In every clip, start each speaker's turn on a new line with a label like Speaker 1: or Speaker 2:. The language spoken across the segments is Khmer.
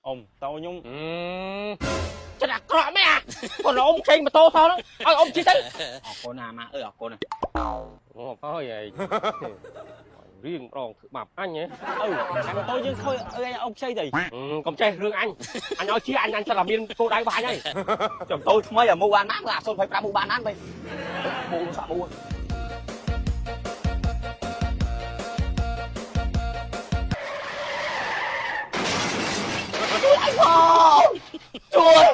Speaker 1: អ៊ំតោខ្ញុំ
Speaker 2: ចិត្តអាក្រក់មែនអាគាត់អ៊ំចេញម៉ូតូសោះហ្នឹងឲ្យអ៊ំជិះទៅ
Speaker 3: អរគុណណាម៉ាអើយអរគុណណា
Speaker 2: ងាប់ហើយឯងរៀងម្ដងធ្វើបាបអញហ៎
Speaker 1: អឺតែម៉ូតូយើងខូចអើយអ៊ំខ្ចីទៅ
Speaker 2: កុំចេះរឿងអញអញឲ្យជិះអញសិតតែមានគោលដៅរបស់អញហើយ
Speaker 3: ចំតូថ្មីអាមូបានណាអា025មូបានណាទៅមូសាក់មូជួយអញផងជួយ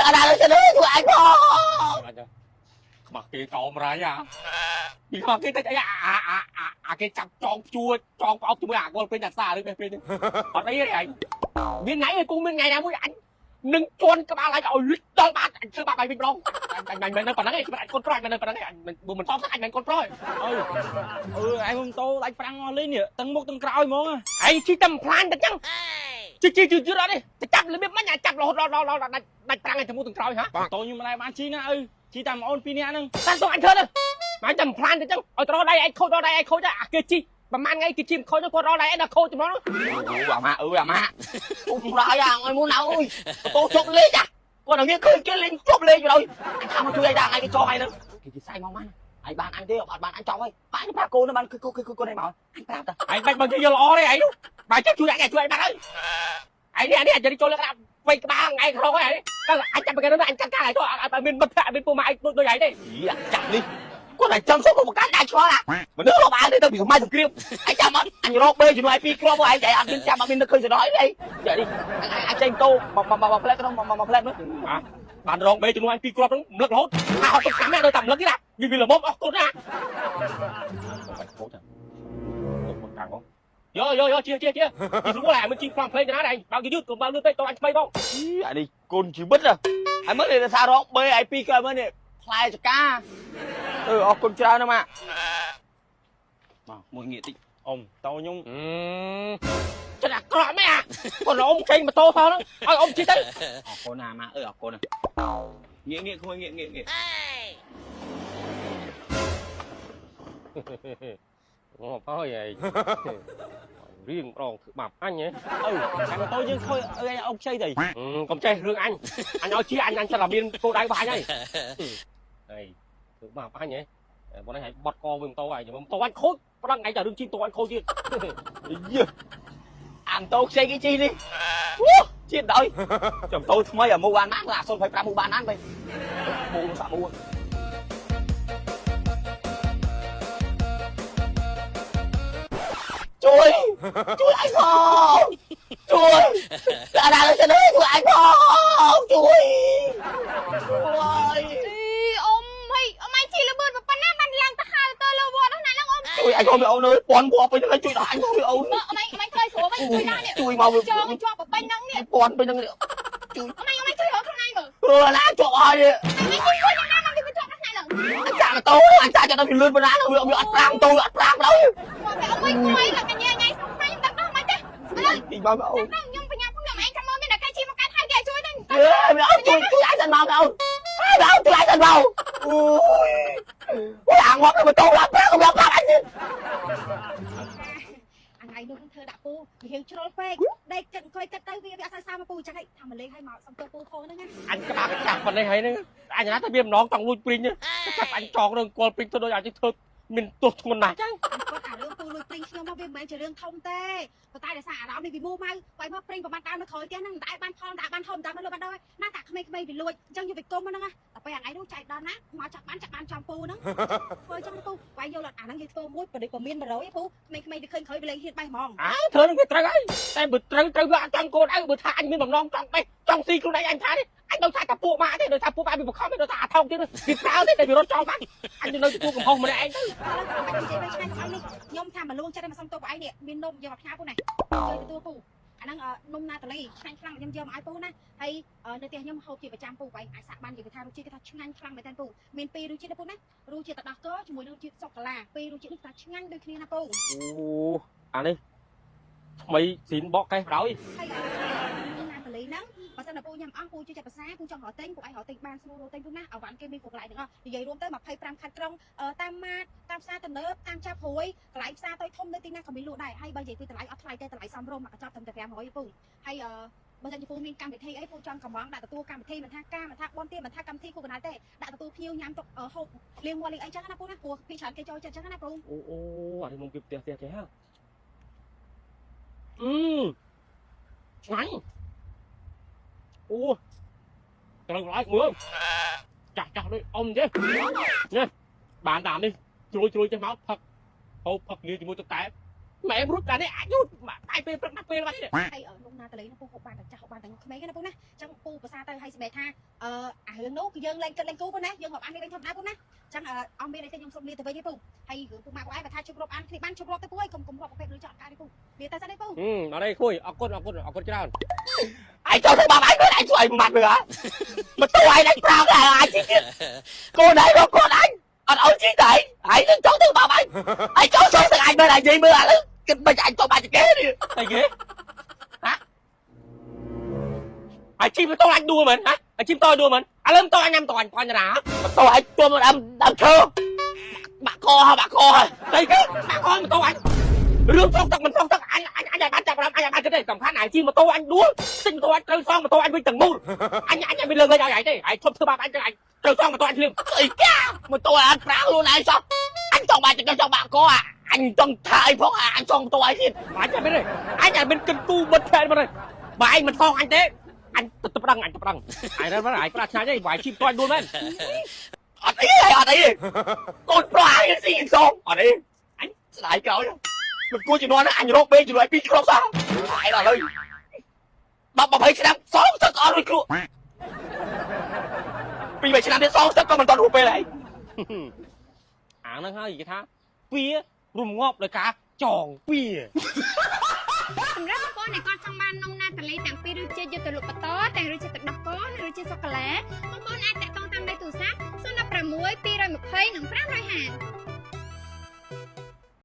Speaker 3: អាណាទៅជួយអញផង
Speaker 2: អញខ្មាស់គេកោមរៃអាពីខ្មាស់គេតិចអីអាអាអាអាគេចាប់ចងជួចងប្រអប់ជាមួយអាគល់ពេញអាសាឬបេះពេញអត់អីទេឯងមានថ្ងៃឯងគង់មានថ្ងៃណាមួយអញនឹងជន់ក្បាលអញឲ្យលិចដល់បាតអញធ្វើបាបឯងវិញម្ដងអញមិននៅប៉ុណ្ណឹងឯងអញកូនប្រុសអញមិននៅប៉ុណ្ណឹងឯងអញមិនតបអញមិនកូនប្រុស
Speaker 1: អឺអឺឯងម៉ូតូដាច់ប្រាំងអស់លេងនេះទាំងមុខទាំងក្រោយហ្មង
Speaker 2: ឯងជិះតែផ្លាញតែចឹងជិះជិះជឿជឿអត់ទេទៅចាប់របៀបមិញអាចចាប់រហូតដល់ដល់ដល់ដាច់ដាច់ប្រាំងឯងទាំងមុខទាំងក្រោយហ៎
Speaker 1: ម៉ូតូខ្ញុំមិនដែលបានជិះណាអឺជិះតាមអូនពីរនាក់ហ្នឹង
Speaker 2: តាំងតអញធ្វើទៅមកតែផ្លាញទៅចឹងឲ្យត្រដៃឯងខូចដល់ដៃឯងខូចអាគេជិះប្រហែលថ្ងៃគេជិះមិនខូចទៅគាត់ដល់ដៃឯងដល់ខូចចំណង
Speaker 3: អូអាម៉ាអើយអាម៉ាជុំរយអាអើយមុនអើយតោជប់លេងអាគាត់ដល់នេះឃើញគេលេងជប់លេងទៅអញថាមកជួយអញដល់ឯងគេចងឯងហ្នឹងគេគេសៃមកបានឯងបានអញទេអត់បានអញចប់ហើយបានប្រាប់កូនបានគឺគឺកូនឯងមកអញប្រាប់តា
Speaker 2: ឯងបាច់បើគេយកល្អទេឯងនោះបើចេះជួយអញជួយអញបាត់ហើយឯងនេះនេះអាចចូលលើក្តាប់វៃក្បាលឯងក្នុងហើយតែអញចាប់គេនោះអញចាត់ការឯងទៅអត់មានមិត្តភក្តិមានពួកម៉ាឯងដូចដូចឯងទេ
Speaker 3: អីចាប់នេះគាត់តែចាំសុខក៏បង្កើតដាច់ឆ្លងអាមនុស្សរាប់អានទេទៅពីសម័យសង្គ្រាមអញចាំអត់អញរកបេជំនួយពីរគ្រាប់ឯងតែអត់មានចាំអត់មាននឹកឃើញសំណោះអីទេនេះអញចេញតោមកមកផ្លែក្នុងមកមកផ្លែនោះ
Speaker 2: បានរងបេជំនួយអញពីរគ្រាប់ហ្នឹងរំលឹករហូតថាអត់ទុកកម្មទេដូចតែរំលឹកទេណាវាវាល្មមអស់កូនណាបាច់ខូចហ្នឹងទុកមកកាំងហ៎យោយោយោជាជាជាជីស្រួលហើយមិនជីផ្លង់ភ្លេងទៅណាដែរបើយឺតកុំបើលឿនពេកតអញថ្មីបង
Speaker 3: អានេះគុណជីវិតហើយមើលនេះថារកបេឯពីរគ្រាប់មើលនេះផ្លែចកាអឺអរគុណច្រើនណាស់ម៉ាក់មកមួយងាកតិច
Speaker 1: អ៊ំតោខ្ញុំ
Speaker 2: ចិត្តអាក្រក់មែនអាគាត់អ៊ំចេញម៉ូតូសោះហ្នឹងឲ្យអ៊ំជិះទៅ
Speaker 3: អរគុណណាម៉ាក់អើយអរគុណណាងាកងាកក្មួយងាកងាកងាក
Speaker 2: ងាប់ហើយឯងរៀងម្ដងធ្វើបាបអញហ៎
Speaker 1: អឺតែម៉ូតូយើងខូចអើយអ៊ំខ្ចីទៅ
Speaker 2: កុំចេះរឿងអញអញឲ្យជិះអញអញសិតតែមានគោលដៅរបស់អញហើយហើយធ្វើបាបអញហ៎បងឯងឲ្យបត់កវិញម៉ូតូឯងម៉ូតូអញខូចប្រឹងឯងតែរឿងជិះម៉ូតូអញខូចទៀត
Speaker 3: យឺអាម៉ូតូខ្ចីគេជិះនេះអូជាតិដោយចំតូថ្មីអាមូបានណាអា025មូបានណាទៅមូសាក់មូជួយជួយអញផងជួយអាណាទៅជួយអញផងជួយជួយ
Speaker 4: អីអ៊ំហីអ៊ំឯងជិះលបឿនប៉ុណ្ណាបានឡើងទៅហៅទៅលើវត្តហ្នឹងណាហ្នឹងអ៊ំ
Speaker 3: ជួយអញផងអូនអើយពាន់ពាប់ពេញហ្នឹងជួយដល់អញផងអូន
Speaker 4: អ៊ំឯងអ៊ំឯងឃើញស្រួលវិញជួយដល់នេះ
Speaker 3: ជួយមក
Speaker 4: ចងជាប់ប៉ុណ្ណឹងនេះ
Speaker 3: ពាន់ពេញហ្នឹង
Speaker 4: អ៊ំឯងអ៊ំឯងជួយរកខ្លួនឯងមើល
Speaker 3: អឺណាជាប់ហើយ
Speaker 4: អ៊ំឯងជួយយ៉ាងណាមកវាជាប់ដល់ហ្នឹង
Speaker 3: អញចាក់ម៉ូតូអញចាក់ទៅវាលឿនប៉ុណ្ណាវាអត់ប្រាំងតូអត់ប្រាំងដល់
Speaker 4: មកតែអ៊ំវិញគួយឡើងញ៉ៃញ៉ៃសុំតែខ្ញុំដឹងដល់មិនទេឥឡូវ
Speaker 3: ទីមកអូន
Speaker 4: ដឹងខ្ញុំបញ្ញាខ្ញុំឯងចាំមើលមានតែគេជិះមកកាត់ហើយគេជួយទៅ
Speaker 3: អេអូនជួយជួយអញសិនមកអូនអេអូនជួយអញសិនមកអូយអូយអាងាប់ទៅម៉ូតូឡើងប្រាំងកុំឡើងប្រាំងអញទៀត
Speaker 5: អាថ្ងៃនោះធ្វើដាក់ពូវារៀងជ្រុលពេកដេកគិតអង្គុយគិតទៅវាវាអត់សូវសើមកពូចឹងហីថាមកលេងឲ្យមកសុំទោសពូផងហ្នឹងណា
Speaker 2: អញក្បាលកញ្ចាស់ប៉ុណ្ណេះហើយហ្នឹងអញណាតែវាម្ដងចង់លួចព្រីងចាប់អញចងរឿងគល់ព្រីងទៅដូចអញធ្វើមានទោសធ្ងន់ណាស់ចឹង
Speaker 5: គាត់អារឿងពូលួចព្រីងខ្ញុំមកវាមិនមែនជារឿងធំទេប៉ុន្តែដោយសារអារម្មណ៍នេះវាមួម៉ៅបាយមកព្រីងប្រហែលដើមនៅក្រោយផ្ទះហ្នឹងមិនដែលបានផលមិនដែលបានធំតាមលួចបានដល់ណាតាក្មេងៗវាលួចអញ្ចឹងយកវាគុំហ្នឹងណាតែពេលថ្ងៃនោះចែកដល់ណាមកចាប់បានចាប់បានចំពូហ្នឹងធ្វើចឹងពូបាយយល់អត់អាហ្នឹងយើងធ្វើមួយប្រឌិតក៏មាន100ពូក្មេងៗវាឃើញក្រោយវាលេងហ៊ានបេះហ្មង
Speaker 2: អើធ្វើនឹងវាត្រូវហើយតែបើត្រូវត្រូវវាអត់ចង់កូនឪបើថាអញមានបំណងចង់បេះចង់ស៊ីខ្លួនឯងអញថានេះអញដូចថាតាពួកម៉ាក់ទេដូចថាពួកម៉ាក់វាបង្ខំទេដូចថាអាថោកទៀតវាប្រើទេតែវារត់ចោលបាត់អញទៅនៅទទួលកំហុសម្នាក់ឯងទៅ
Speaker 5: ឥឡូវបាច់និយាយទៅឆ្ងាយកុំឲ្យនេះខ្ញុំថាមកលួងចិត្តឲ្យមកសុំទោសពួកឯងនេះមាននំយកមកផ្ញើពូណាជួយទទួលពូអាហ្នឹងនំណាតាលីឆ្ងាញ់ខ្លាំងខ្ញុំយកមកឲ្យពូណាហើយនៅផ្ទះខ្ញុំហូបជាប្រចាំពូឯងអាចសាក់បាននិយាយថារសជាតិគេថាឆ្ងាញ់ខ្លាំងមែនតើពូមានពីររសជាតិណាពូណារសជាតិទឹកដោះគោជាមួយនឹងរសជាតិសូកូឡាពីររសជាតិនេះថាឆ្ងាញ់ដូចគ្នាណាពូ
Speaker 2: អូអានេះថ្មីស៊ីនបកកេះប្រោយ
Speaker 5: ហើយនំណាតាលីហ្នឹងបើសិនណាពូញ៉ាំអស់ពូជួយចាត់ភាសាពូចង់រកទិញពូឯងរកទិញបានស្រួលរកទិញពូណាអវ៉ាន់គេមានគ្រប់កន្លែងទាំងអស់និយាយរួមទៅ25ខេត្តក្រុងតាមម៉ាតតាមផ្សារទំនើបតាមចាប់ព្រួយកន្លែងផ្សារតូចធំនៅទីណាក៏មានលក់ដែរហើយបើនិយាយពីតម្លៃអត់ថ្លៃទេតម្លៃសមរម្យមួយកញ្ចប់ត្រឹមតែ500ពូហើយ បើសិនជាពូមានកម្មវិធីអីពូចង់កំងដាក់ទទួលកម្មវិធីមិនថាការមិនថាបនទៀតមិនថាកម្មវិធីគូកណ្ដាលទេដាក់ទទួលភ្ញៀវញ៉ាំទុកហូបលៀងមាត់លៀងអីចឹងណាពូណាព្រោះពីច្រើនគេចូលចិត្តចឹងណាពូ
Speaker 2: អូអូអានេះនំគេផ្ទះផ្ទះចេះហ่ะអឺឆ្ងាញ់អូត្រូវឡើយមើលចាស់ចាស់ដូចអ៊ំទេនេះបានតាមនេះជ្រួយជ្រួយចេះមកផឹកហូបផឹកលាជាមួយទឹកកែម៉ែរួចតែនេះអាចយូរបាយពេលព្រឹកណាស់ពេលបាត់នេះ
Speaker 5: ហើយនំណាតលេនោះពូហូបបានតែចាស់ហូបបានតែក្មេងណាពូណាចឹងពូប្រសាទៅឲ្យសម្រាប់ថាអឺអារឿងនោះគឺយើងលែងគិតលែងគូពូណាយើងមកអាននេះវិញធម្មតាពូណាចឹងអស់មានអីទេខ្ញុំសុំលាទៅវិញទេពូហើយរឿងពូម៉ាក់ពូឯងបើថាជប់រាប់អានគ្នាបានជប់រាប់ទៅពូហើយកុំកុំរាប់ប្រភេទឬចောက်កើតទេពូលាទៅសិនទេពូ
Speaker 2: អត់ទេគួយអរគុណអរគុណអរគុណច្រើន
Speaker 3: ឯងចង់ធ្វើបាបឯងមែនឯងជួយឯងបាត់មើលហ៎ម៉ូតូឯងដាច់ប្រាំដែរឯងជីទៀតកូនឯងមកកូនឯងអត់ឲ្យជីតែឯងនឹងចង់ធ្វើបាបឯងឯងចង់ចង់ទាំងឯងមែនឯងនិយាយមើលឥឡូវគិតមិនឯងចង់បាច់គេនេះ
Speaker 2: អីគេហ៎អាជីម៉ូតូអញដួលមែនហ៎អាជីម៉ូតូដួលមែនឥឡូវម៉ូតូអញញ៉ាំតអញបាញ់ណា
Speaker 3: ម៉ូតូឯងជួមដើមដើមឈើបាក់កហបាក់កហ
Speaker 2: អីគេបាក់កម៉ូតូអញរឿងសងទឹកមិនសងទឹកអញអញអញឲ្យបានចាប់អារម្មណ៍អញឲ្យបានគិតទេសំខាន់អាជីម៉ូតូអញដួលទិញម៉ូតូអញត្រូវសងម៉ូតូអញវិញទាំងមូលអញអញអញមិនលើកលែងឲ្យឯងទេឯងឈប់ធ្វើបាបអញទៅអញត្រូវសងម៉ូតូអញភ្លាម
Speaker 3: អីកាម៉ូតូឯងអត់ប្រាំងខ្លួនឯងសោះអញចង់បាច់ចង់បាក់កអញចង់ថាអីផងអញចង់ម៉ូតូឯងទៀត
Speaker 2: អញចាំមិនទេអញឲ្យមានគិនគូមិត្តភក្តិមកទេបើឯងមិនសងអញទេអញទៅប្តឹងអញទៅប្តឹងឯងរត់ឯងប្រាឆ្ងាយទេបើឯងជីម៉ូតូអញដួលមែន
Speaker 3: អត់អីទេអត់អីទេកូនប្រុសឯងស៊ីសងអត់អីអញស្ដាយក្រោយមិនគួរជំនាន់អញរកពេលជំនួយពីរក្រុមសោះឯងដល់ហើយ10 20ឆ្នាំសងសឹកអត់រួចគ្រោះពី3ឆ្នាំទៀតសងសឹកក៏មិនទាន់រួចពេលហើយ
Speaker 2: អាហ្នឹងហើយគេថាពៀរំងាប់ដោយការចងពៀ
Speaker 4: សម្រាប់បងប្អូនដែលគាត់ចង់បាននំណាតាលីទាំងពីររសជាតិយកទៅលក់បន្តទាំងរសជាតិទឹកដោះគោនិងរសជាតិសូកូឡាបងប្អូនអាចតាក់ទងតាមលេខទូរស័ព្ទ016 220និង550។